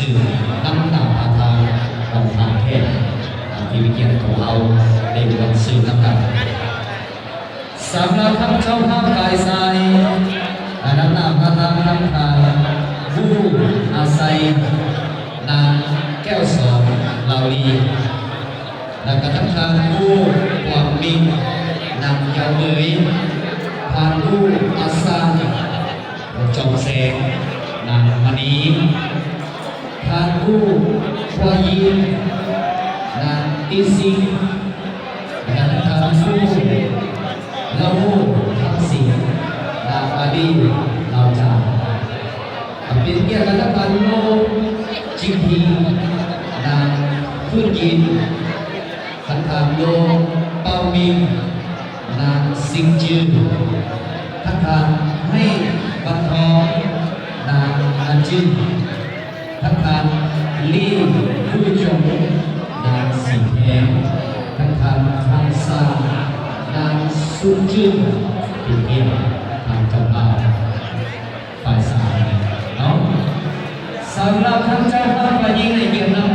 ນຳໜ້າພາທາງຂອງທາງແຂກ ອາ ທີ່ມີກຽດຂອງເຮົາໄດ້ຮ່ວມຊື່ນຳກັນ. ສຳລັບທາງເຈົ້າພາບຝ່າຍຊາຍ ອາ ນຳໜ້າພາທາງນຳທ່ານ ວູ ອາໄຊ, ນາງ ແກ້ວສອນ ລາວລີ ແລະກະທັງທ່ານ ອູ ກວາງມິງ, ນາງ ເຍົາເໝີຍ, ທ່ານ ອູ ອາຊານ, ຈອງແສງ, ນາງ ມະນີ, ທ່ານ ອູ ຄວາຍິນ, ນາງ ຕີຊິງ, ແລະກະທັງທ່ານ ອູ ລາໂມ ຄຳສິງ, ນາງ ອາດີ ລາວຈານ. ເປັນກຽດກັບທ່ານໂລຈິງພີ, ນາງ ຟື້ນຢິນ, ທ່ານທ່ານໂລເປົາມິງ, ນາງ ຊິງຈື, ທ່ານທ່ານ ໄຮ ວັນທອງ, ນາງ ນາຈື, ທ່ານທ່ານ ລີ ວູຈົງ, ນາງ ສີແພງ, ທ່ານທ່ານ ຮັງຊາ, ນາງ ຊຸນຈື, ເປັນກຽດທາງເຈົ້າພາບ ຝ່າຍຊາຍເນາະ. ສຳລັບທາງເຈົ້າພາບຝ່າຍຍິງ ໃຫ້ກຽດນຳ